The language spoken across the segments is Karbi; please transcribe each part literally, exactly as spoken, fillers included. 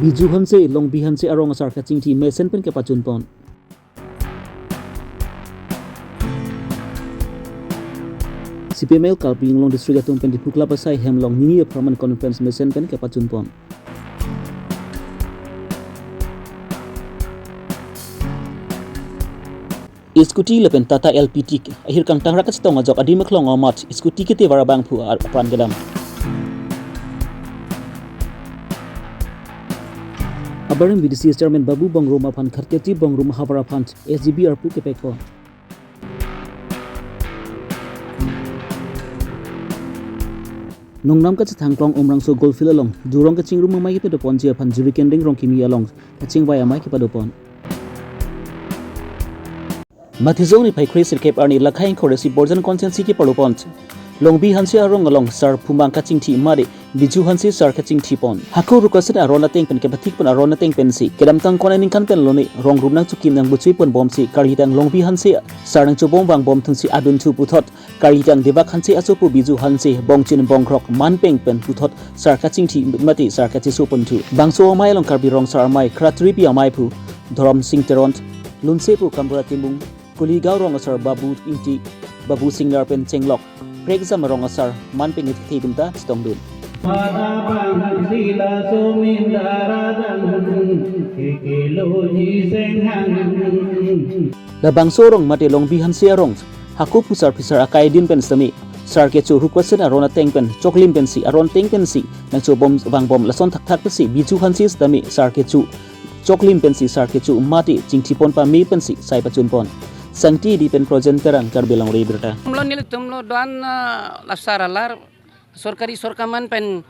Biju Hanse, Longbi Hanse arong asar kachingthi mesen pen kepachunpon. C P I M L Karbi Anglong District atum pen Diphu Club asai hem along nini apharman conference mesen pen kepachunpon. Scooty lapen Tata L P T ahir kangtang rak kachetong ajok adim aklong amat scooty ketevar abangphu apran kedam. Abarim V D C S Chairman Babu Bongruma aphan Kharketi Bongruma havar aphan S G B arpu kepekpon. Nongnam kachethang klong Umrangso Golf Field along durong kachingrum amei kepadoponji aphan Juri Kendeng Rongkimi along kachingvai amei kepadopon. Matijong niphai kre sirkep arni Lakhai Ingkho Resi Borjan Constituency kepadopon Longbi Hanse arong along sar phumang kachingthi mate Biju Hanse sar kachingthipon. Hako rukasen aron ateng pen kepathikpon aron ateng pensi kedamtang konai ningkan pen lone rong rum nangchokim nangbuchipon bomsi karhitang Longbi Hanse sar nangchobom vangbom thunsi adunthu puthot karhitang Debak Hanse asopo Biju Hanse bongchin bongkrok manpeng pen puthot sar kachingthi mate sar kachesoponthu. Bangso amei along Karbi Rong Asar Amei Kratri Pi Ameiphu Dhorom Sing Teron, Lunsepo Kambura Timung, Kuligaon Rong Asar Babu Ingti, Babu Singnar pen chenglok prekjam rong asar manpeng ithithidum ta chetongdun. Pada bang sila sumin daradang, kikilo ji senghang. Labangso arong mate Longbi Hanse arong hako phusar phisar akai din pen sitame sar kecho rukasen aron ateng pen choklim pensi aron ateng pensi nangchobom vangbom lason thakthak pensi Biju Hanse sitame sar kecho choklim pensi sar kecho mate chingthipon pame pensi sai pachunpon. Sangti di pen Projen Terang, Karbi Longri Birta. Tumlo nelitum lo doan, ah, lasar alar sorkari sorkaman pen,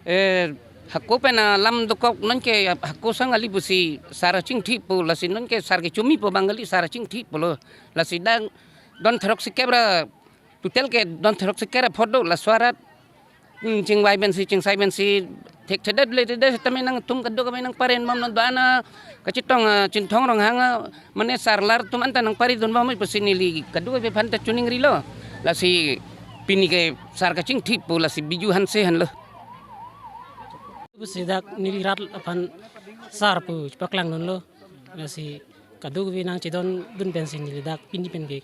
eh, hako pen, ah, lam dokok nonke, ah, hako sang ali pusi sar chingthi pu lasi nonke sar kechomi pu bang ali sar chingthi pulo lasi dang don throk sikep ra total ke don throk sikep ra phodo laso arat, hmm, chingvai pensi chingsai pensi thekthedet lethedet tame nangtum kadokave nangparen bom nang doan, ah, kachetong, ah, Chinthong Ronghang, ah, mane sar alar atum anta nangparidun bom pusi neli kadokave aphan ta chuning rilo. Lasi pini ke sar kachingthi pu lasi Biju Hanse henlo. Pusi dak neli rat aphan sar pu paklangdunlo. Lasi kadokave nangchedondun pensi neli dak pini pen ke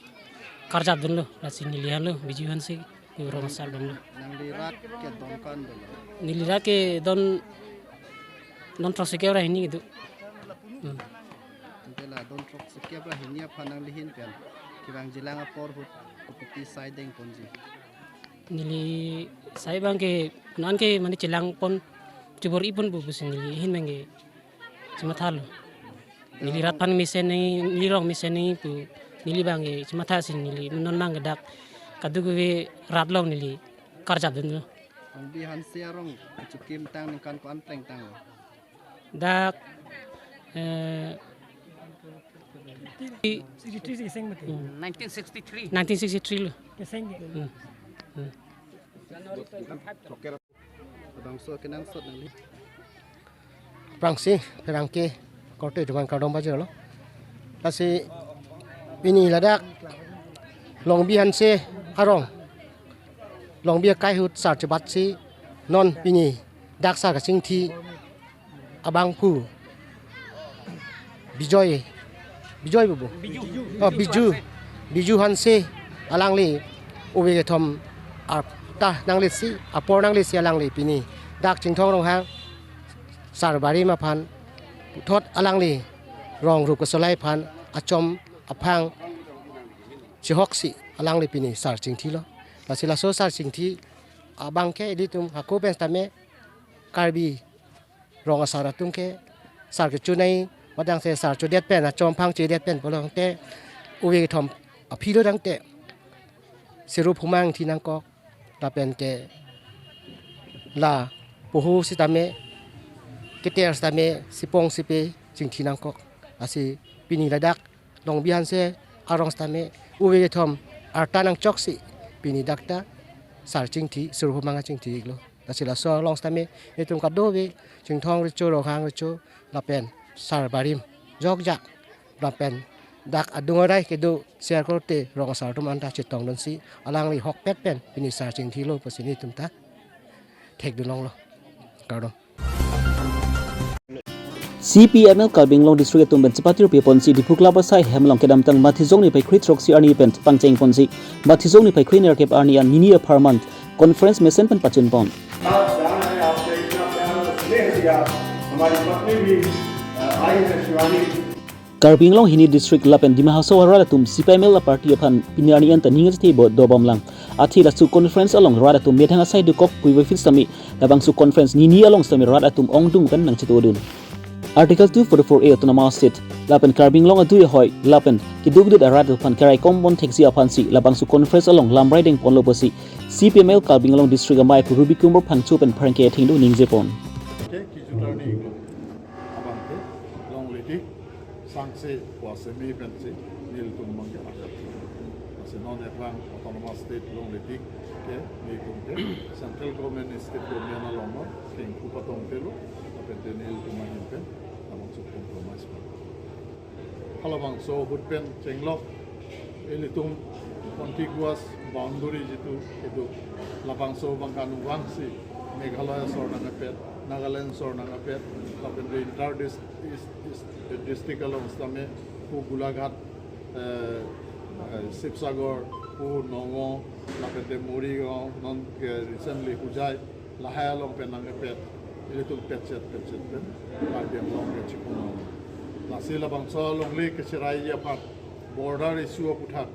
karjapdunlo. Lasi neli henlo Biju Hanse pu rong asar damlo. Nangli rat ke don ko-an dolo? Neli rat ke don, don throk sikep ra hini kedo. Hmm. Ante la don throk sikep ra hini aphan nangli ahin pen kevangjilang apor ahut kopi sai dengponji? Neli sai abang ke non ke mane chelangpon chubor-ipon pu pusi neli ahin abang ke chemathalo. Neli rat aphan mesen nangji, neli rong mesen nangji pu neli abang ke chemathasi neli non abang ke dak kadokave rat along neli karjapdunlo. Longbi Hanse arong kechokim tang ningkan ko-an plengtanglo? Dak, eh, sixty-three seng mati. Hmm. Nineteen sixty-three. Nineteen sixty-three lo. Keseng ke. Hmm. Hmm. Labangso kenangsot nangli. Aphrangsi pherangke korte duman kardom pajirlo. Lasi pini ladak Longbi Hanse arong, Longbi akai ahut sar chebatsi non pini dak sar kachingthi abangphu Bijoy, Bijoy babu. Biju. Oh, Biju. Biju Hanse alangli ove kethom arta nanglesi, apor nanglesi alangli pini dak Chinthong Ronghang sar barim aphan puthot alangli rong rup kasolai aphan achom aphang chihoksi alangli pini sar chingthilo. Lasi laso sar chingthi abang ke ilitum hako pen sitame Karbi Rong Asar atum ke sar kecho nangji, madang se sar chodet pen, achom aphang chedet pen pulote ove kethom aphi lo tangte sirop humang thi nangkok, lapen ke la poho sitame, keter sitame, sipong sipe chingthi nangkok. Lasi pini ladak Longbi Hanse arong sitame ove kethom arta nangchoksi pini dak ta sar chingthi, sirop humang chingthi-iklo. Lasi laso along sitame itum kadokave Chinthong Recho, Ronghang Recho lapen sar barim jokjak lapen dak adung arai kedo sar korte rong asar atum anta chetongdunsi alangli ahokpet pen pini sar chingthilo pusi nelitum ta thekdun longlo. Kardom. C P I M L Karbi Anglong District atum pen chepatiri ponsi Diphu Club asai hem along kedamtang Mathijong niphai kre-throksi arni pen pangcheng ponsi Mathijong niphai kre-nerkep arni an nini apharman conference mesen pen pachun pon. आज जाना है, आपने इतना प्यार और स्नेह दिया, हमारी पत्नी भी, अ, आई है Shivani. Karbi Anglong hini district lapen Dima Hasao arat atum C P I M L aparty aphan pini arni an ta ning achethe bo dobom lang. Athe laso conference along rat atum methang asai dokok puivo fits tame labangso conference nini along tame rat atum ongdung pen nangchetodun. Article two forty-four A Autonomous State lapen Karbi Anglong adui ahoi lapen keduk dut arat aphan kerai kompon theksi aphansi labangso conference along lamrai dengponlo pusi C P I M L Karbi Anglong District amei pu Ruby Kumar Phangcho pen pherangke athengno ningjepon. Ke kijutar ni abang ke longle ti sangse puase me pensi nelitum abang ke arjap. Lasi non aphrang Autonomous State longle ti ke nelitum ke Central Government, State Government along no kengku patong telo, lapen te nelitum ahin pen labangso compromise pon. Halabangso ahut pen chenglok ilitum contiguous boundary jitu kedo, labangso abang ke anung vangsi Meghalaya asor nangkepet, Nagaland asor nangkepet, lapen te inter dis-, is, is, district along sitame pu Golaghat, eh, eh, Sibsagar, pu Nagaon, lapen te Morigaon, non ke recently Hojai, lahai along pen nangkepet, ilitum petchet petchet pen Karbi Anglong ke chikung. Lasi labangso alongle kecherai aphan border issue aputhak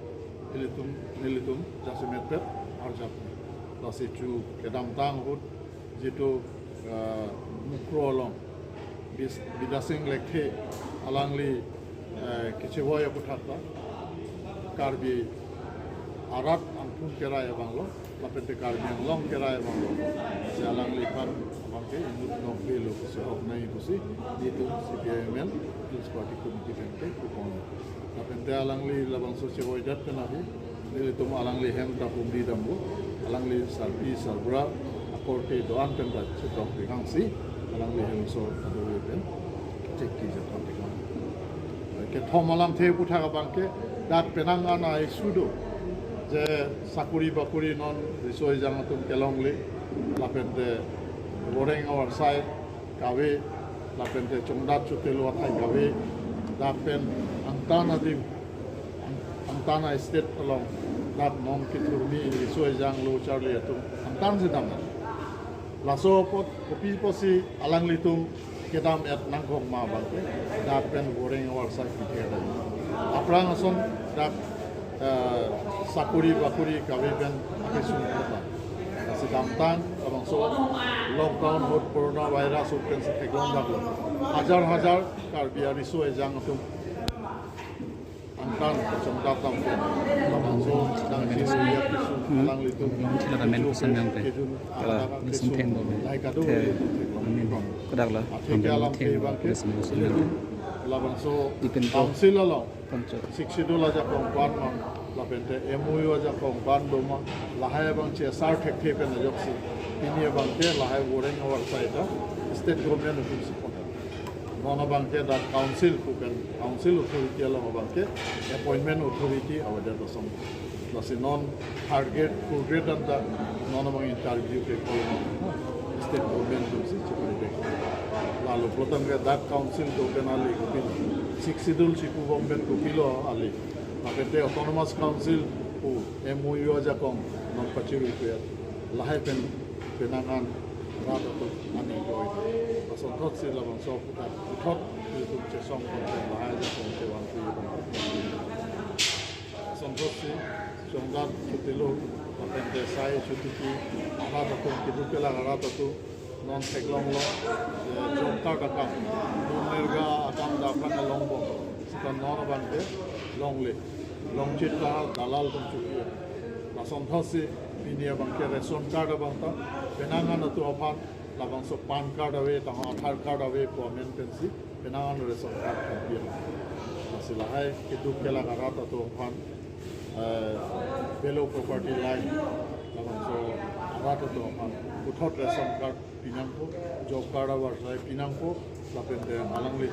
ilitum, nelitum jasemet pen arjap. Lasi chu kedamtang ahut jitu, ah, Mukroh along Bis-, Bidya Sing Lekthe alangli, eh, kechevoi aputhak ta Karbi arat angthun kerai abang lo, lapen te Karbi Anglong kerai abang lo. Si alangliphan abang ke inut nokbe lo pusi hok nai pusi nelitum C P I M L Hills Party Committee pen ke kupon. Lapen te alangli labangso chevoidat pen ahi, nelitum alangli hem ta pumri damlo, alangli sarpi sarbura akorte do-an pen ta chetong pekangsi, alangli hem so adore pen chekki jathan pekang. Kethom alamthe aputhak abang ke dak penang an a-issue do, je sakori bakori non riso ejang atum kelongle, lapen te voreng avarsai kave, lapen te chongdat chotelo athai kave, dak pen angtan adim, ang-, angtan a-state along dak non kethurmi riso ejang lo charli atum angtan si dam. Laso apot kopi pusi alanglitum kedam-et nangkok ma abang ke dak pen voreng avarsai pithe dai. Aphrang ason dak, eh, sakori bakori kave pen akesung kota. Lasi damtang labangso lockdown ahut coronavirus ahut pensi theklong daklo. Hajar hajar Karbi ariso ejang atum angtan chongdat dam pen labangso dang si ya kisu alanglitum. Thila ta men kusan yang te. Kala, ni sum theng do. Lahai kado te, amin. Kodak la, atheke alam ke abang ke labangso ipen ko council along Sixth Schedule ajakong pan ma, lapen te M O U ajakong pan do ma, lahai abang chesar thekthe pen ajoksi pini abang ke lahai voreng avarsai ta state government atum si pon. Non abang ke dak council pu pen, council authority along abang ke appointment authority avedet asong. Lasi non third grade, fourth grade an ta non abang interview ke call ma state government atum si chepari dek. Lalo pulote ke dak council do pen ale kopilo, Sixth Schedule si pu bom pen kopilo ale. Lapen te Autonomous Council pu M O U ajakong non pachiri pu ya. Lahai pen penang an rat atum aning doi. Lason thotsi labangso aputhak puthot ilitum chesong kon pen lahai ajakong chevang pu ya. Lason thotsi chongdat chotelo, lapen te sai chotiki, arat atum keduk kelak arat atum non theklonglo, eh, job card akam, MGNREGA akam dak aphan longbom. Seta non abang ke longle, longchit ta dalal atum chokji. Lason thotsi pini abang ke ration card abang ta penang an atum aphan labangso PAN card ave, tangho Aadhaar card ave pu amen pensi penang an ration card kan pi. Lasi lahai keduk kelak arat atum aphan, eh, below poverty line, labangso arat atum aphan puthot ration card pinangpo, job card avarsai pinangpo, lapen te alangli.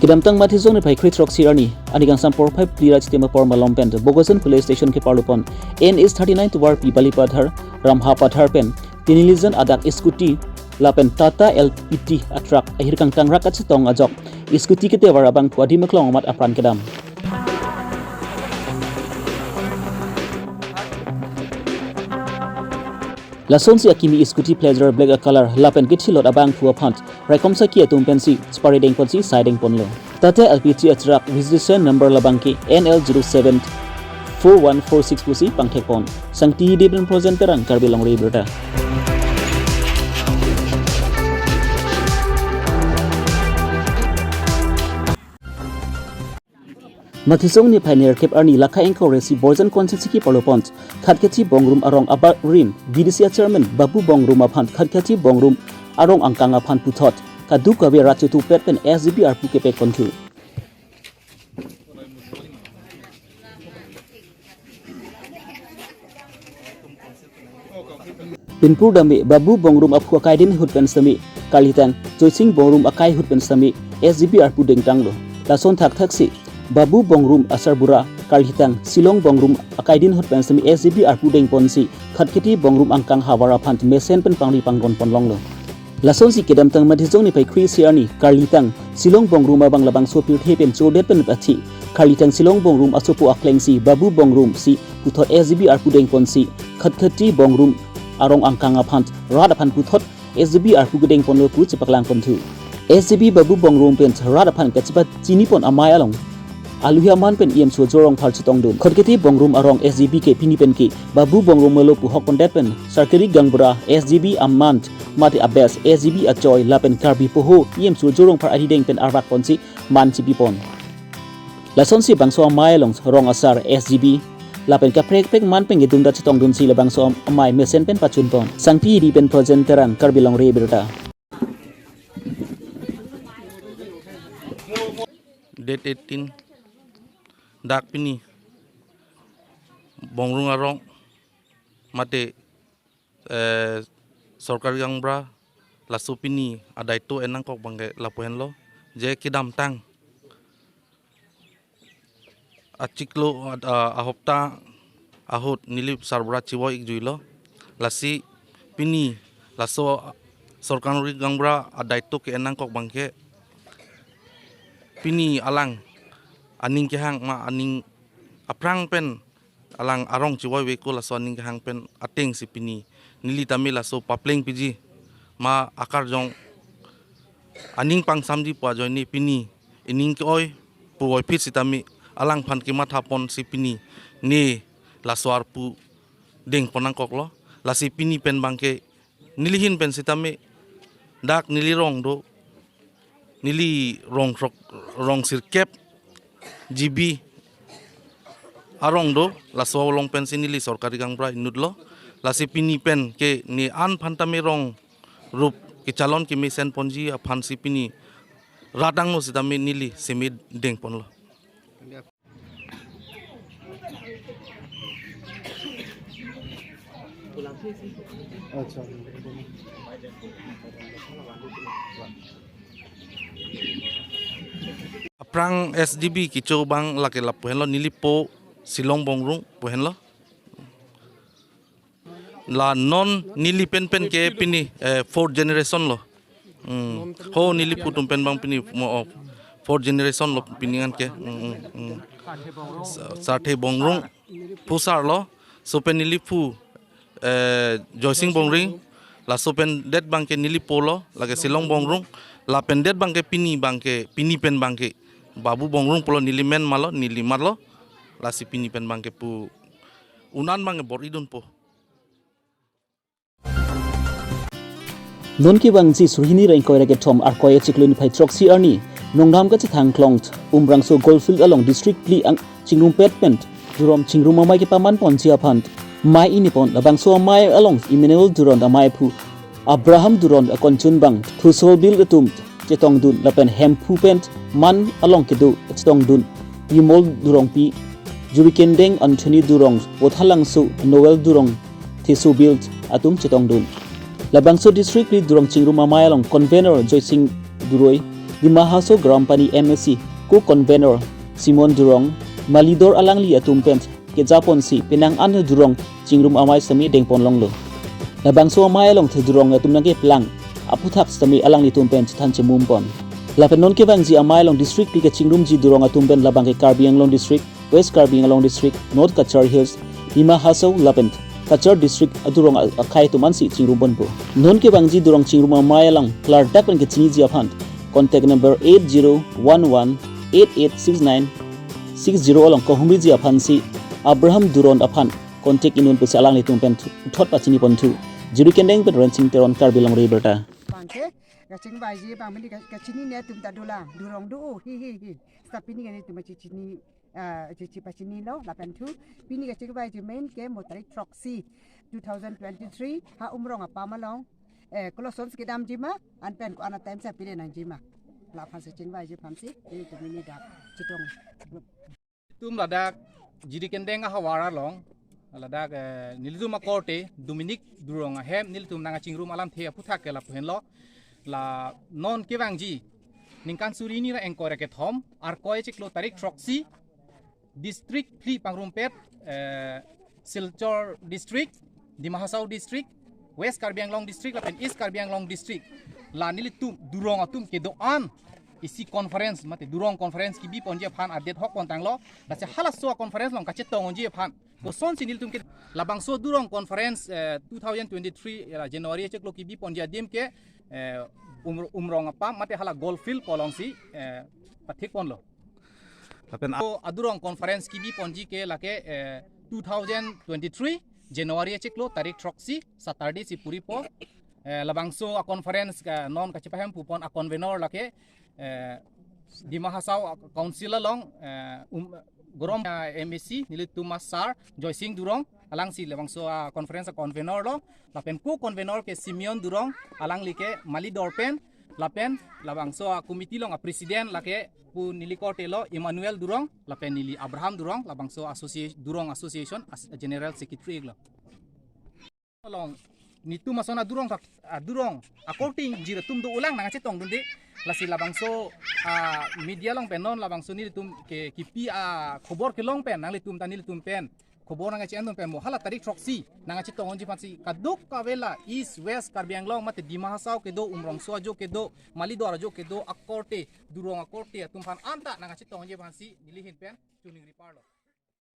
Kedamtang Mathijong niphai kre-throksi arni, ani kangsam porphai phli ra chitim apor malom pen, Bokajan Police Station keparlo pon, N H thirty-nine tovarpi Balipathar, Ramhapathar pen, tinilejon adak scooty, Lapen Tata L P T a truck ahirkangtang rak kachetong ajok scooty ketevar abangphu adim aklong amat apran kedam. Lasonsi akimi scooty Pleasure black a color lapen kethilot abangphu aphan raikom saki atum pensi chepari dengponsi sai dengponlo. Tata L P T a truck registration number labangke N L zero seven four one four six pusi pangthekpon. Sangti Dipin Projen Terang, Karbi Longri Birta. Mathisong niphai nerkep arni lakha ingkoi ra isi Borjan constituency kepalo pon Khatkhati Bongrum arong abarim B D C a chairman Babu Bongrum aphan Khatkhati Bongrum arong angkang aphan puthot kadokave rat chotupet pen S G B arpu kepekponthu. Pinpur dame Babu Bongrum aphu akaidin ahut pen sitame karlitang Joysing Bongrum akai ahut pen sitame S G B arpu dengtanglo. Lason thakthaksi Babu Bongrum asarbura karlitang Silong Bongrum akaidin ahut pen sitame S G B arpu dengponsi Khatkhati Bongrum angkang havar aphan mesen pen pangri pangdon ponlonglo. Lasonsi kedamtang Mathisong niphai kre-isi arni karlitang Silong Bongrum abang labangso pirthe pen chodet pen pathi karlitang Silong Bongrum asopo aklengsi Babu Bongrum si puthot S G B arpu dengponsi Khatkhati Bongrum arong angkang aphan rat aphan puthot S G B arpu kedengponlo pu chepaklangponthu. S G B Babu Bongrum pen rat aphan kachepachini pon amei along aluhi aman pen E M Surjya Rongphar chetongdun. Khatkhati Bongrum arong S G B ke pini pen ke Babu Bongrum melo pu hokpondet pen Sarkari Gaonbura S G B aman mate abes S G B achoi lapen Karbi poho E M Surjya Rongphar arideng pen arvakponsi man chipipon. Lasonsi bangso amei along rong asar S G B lapen kaprek kaprek man pen kedunda chetongdunsi labangso amei mesen pen pachunpon. Sangti Dipin Projen Terang, Karbi Longri Birta. Date eighteen, dak pini Bongrum arong mate, eh, Sarkari Gaonbura laso pini adaito en nangkok abangke lapu henlo, je kedamtang achiklo, ad-, a, ahopta ahut neli sarbura chevoi-ikjuilo. Lasi pini laso Sarkari Gaonbura adaito ke en nangkok abangke pini alang aning kehang ma aning aphrang pen alang arong chevoi-ve ko laso aning kehang pen atengsi pini neli tame laso papleng piji ma akarjong aning pangsamji pu ajoine pini ining ke-oi puvoiphit sitame alangphan kemathaponsi pini ne laso arpu dengpon nangkoklo. Lasi pini pen abangke neli ahin pen sitame dak neli rong do, neli rong throk, rong sirkep G B arong do, laso along pensi neli Sarkari Gaonbura inutlo. Lasi pini pen ke ne an aphan tame rong rup kechalon kemesenponji aphansi pini rat angno sitame neli seme dengponlo. Aphrang S G B kecho abang lake lapu henlo, neli po Silong Bongrung pu henlo. La non neli pen pen ke pini, eh, fourth generation lo. Hmm. Ho neli phu atum pen abang pini mo, oh, fourth generation lo pini an ke. Hmm, hmm, hmm. Sa-, Sarthe Bongrung phusar lo. Laso pen neli phu, eh, Joysing Bongrum. Laso pen det abang ke neli po lo, lake Silong Bongrung. Lapen det abang ke pini abang ke, pini pen abang ke Babu Bongrung pulo, neli men ma lo, neli mar lo. Lasi pini pen abang ke pu un-an abang ke bor-idunpo. Non kevangji suri hini ra ingkoi ra kethom, Arkoi achiklo niphai throksi arni, Nongdam kachethang Klong Umrangso Goldfield along District phli ang chingrumpet pen Duron chingrum amei kepamanponji aphan mei inipon. Labangso amei along Emmanuel Duron ameiphu, Abraham Duron akonchun abang Thusolbil atum chetongdun lapen Hemphu pen man along kedo chetongdun Bimol Durongpi, Jurikendeng Anthony Durong, Vothalangso Noel Durong, Thesobil atum chetongdun. Labangso District phli Duron chingrum amei along Convener Joysing Duroi, Dima Hasao Gram Pani M A C Co-Convener Simon Durong, Malidor alangli atum pen kejaponsi penang an Duron chingrum amei sitame dengponlonglo. Labangso amei along the Duron atum nangkeplang aphuthak sitame alanglitum pen chethan chemumpon. Lapen non kevangji amei along district phli kachingrumji durong atum pen labang ke Karbi Anglong District, West Karbi Anglong District, North Cachar Hills, Dima Hasao lapen Cachar District adurong a-, akhei atum ansi chingrumponpo. Non kevangji durong chingrum amei along klardak pen kachiniji aphan contact number eight zero one one eight eight six nine six zero along kahumriji aphansi Abraham Duron aphan contact inun pusi alanglitum pen thu-, thot pachiniponthu. Jirikindeng pen Rensing Teron, Karbi Longri Abirta. Bangke kachingvaiji abang pini ka-, kachinine atum ta dolang, durong do, hi, hi, hi. Seta pini ke netum kachini, ah, chichi pachinilo lapen thu. Pini kachingvaiji main ke mo tarik throksi two thousand twenty-three ha Umrong apam along, eh, colossons kedamji ma, anpen ko-an atemsi pide nangji ma, laphansi chingvaiji aphansi netum pini dak chetong. Nelitum ladak Jirikindeng ahavar along, ladak, eh, nelitum akorte Dominic Durong ahem nelitum nangkachingrum alamthe aphuthak ke lapu henlo. La non kevangji ningkan suri hini ra ingkoi ra kethom, Arkoi chiklo tarik throksi, district phli pangrumpet, eh, Silchar District, Dima Hasao District, West Karbi Anglong District lapen East Karbi Anglong District, la nelitum durong atum kedo-an isi conference mate durong conference kebiponji aphan a-date hokpontanglo. Lasi halaso a-conference along kachetongji aphan kosonsi nelitum ke labangso durong conference, eh, two thousand twenty-three, eh, January chiklo kebiponji adim ke, eh, Umr-, Umrong apam mate hala golf field pu alongsi, eh, pathikponlo. Lapen a- So, adurong conference kebiponji ke lake, eh, two thousand twenty-three January chiklo tarik throksi, Saturday si puripo. Eh, labangso a-conference ke non kachepahempupon a-convenor lake, eh, Dima Hasao Council along, eh, um, Gorom, eh, M A C nelitum a-sir Joysing Durong, alangsi labangso a-conference a-convenor lo. Lapen co-convenor ke Simeon Durong, alangli ke Malidor pen, lapen labangso a-committee along a-president lake pu neli korte lo Emmanuel Durong, lapen neli Abraham Durong, labangso associa-, Durong Association as General Secretary lo. Along netum ason adurong thak, adurong akorte ingjir atum dolang nangkachetongdunde. Lasi labangso, ah, media along pen non labangso nelitum ke kipi akhobor kelong pen nanglitum ta nelitum pen khobor nangkachi-endun pen mo hala tarik throksi nangkachetongji aphansi kadokave la East West Karbi Anglong mate Dima Hasao kedo, Umrongso ajo kedo, Malidor ajo kedo akorte, durong akorte atum aphan anta nangkachetongji aphansi neli ahin pen choningri parlo.